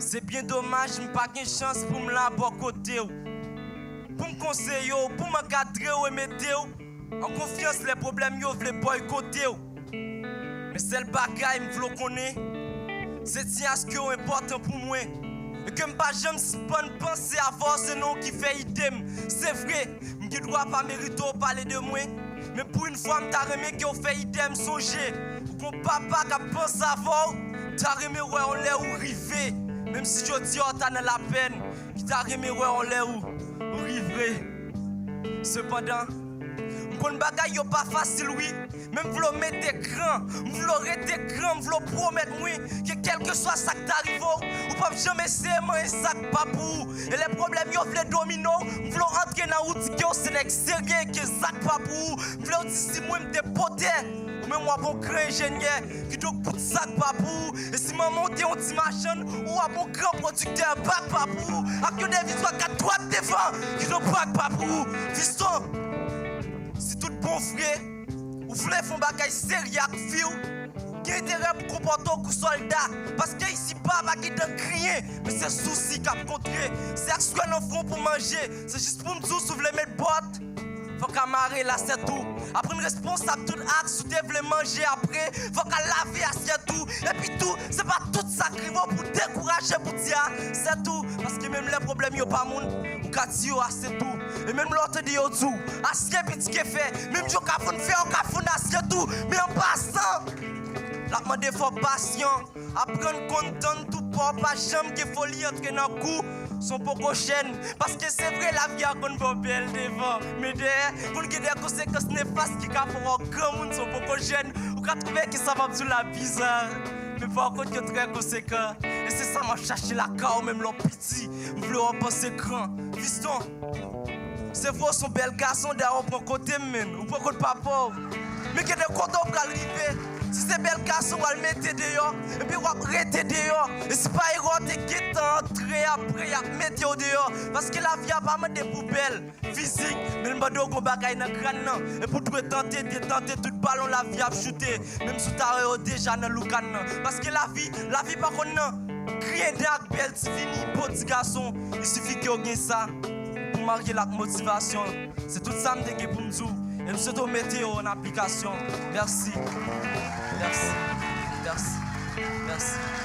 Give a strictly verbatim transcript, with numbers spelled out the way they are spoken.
Se byen domaj m pa gen chans pou m la bò kote w, pou m konseye w, pou m ankadre w e mete w an konfyans lè pwoblèm yo vle bòykote w. Men sèl bagay m vle w konnen, se ti aske w enpòtan pou mwen, e ke m pa janm sispann panse avè w, se non w ki fè ide m. Se vre, m gen dwa pa merite w pale de mwen, men pou yon fwa m ta renmen ke w fè ide m sonje. Ou gon papa k ap panse avè w, m ta renmen wè w lè ou rive. Menm si jodi a w ta nan lapèn, m ta renmen wè w lè ou, ou rive. Sepandan, m konn bagay yo pa fasil wi, men m vle w mete kran, m vle w rete gran, m vle w pwomèt mwen ke kèlkeswa sa k ta rive w, ou p ap janm eseye manyen sa k pa pou ou. E lè pwoblèm yo vle domine w, m vle w antre nan wout ke w se nèg serye e ke sa k pa pou ou. M vle w di si mwen m te potè, ou menm w ap yon gran enjenyè, kidonk bout sa k pa pou ou. E si manman w te yon ti machann, ou ap yon gran pwodiktè, bak pa pou ou. Ak yon deviz bak kat dwat devan, kidonk bak pa pou ou. Fiston, si tout bon vre, ou vle fè yon bagay serye ak fi w, gen enterè pou konpòte w kou sòlda. Paske isi pa, pa gen dan griyen, men se sousi k ap kontre. Se ak swè nan fwon pou manje. Se jis pou m di w, si w vle met bòt, fòk a mare lasyèt ou. Aprann responsab tout ak, si w te vle manje apre, fòk a lave asyèt ou. Epi tou, se pa tout sa k rive w pou dekouraje pou di a, se tou. Paske menm lè pwoblèm yo pa moun, ou ka di yo ase tou. E menm lè w tande yo di w, ase piti ke fè, menm jan w ka fonn fè, w ka fonn ase tou. Men an pasan, l ap mande fò w pasyan. Aprann konn tann tou pa w pa janm gen foli antre nan kou, s on poko jèn. Paske se vre, lavi a konn ba w bèl devan, men dèyè konn gen de konsekans nefas ki ka fè w granmoun, s on poko jèn. Ou ka twouve ke sa m ap di w la biza, men pa kont yo trè konsekan. E se sa m ap chache lakay ou menm lè w piti. M vle w panse gran. Fiston, se vre w s on bèl gason, dayè w pran kote m, menn. Ou pran kot papa w. Men gen de kote w pral rive. Si se bèl gason w al mete deyò, ebyen w ap rete deyò. E si pa erè w te gentan antre apre y ap mete w deyò. Paske lavi a pa mande pou bèl fizik, men l mande w gon bagay nan kràn nan. E pou dwe tante, detante, tout balon lavi ap choute. Menm si w ta wè yo deja nan loukann nan. Paske lavi, lavi pa konn nan griyen dan ak bèl ti fini, bon ti gason. Il sifi ke w gen sa pou marye l ak motivasyon. Se tout sa m te gen pou m di w. E m swete w mete yo an aplikasyon. Mèsi. Mèsi. Mèsi. Mèsi.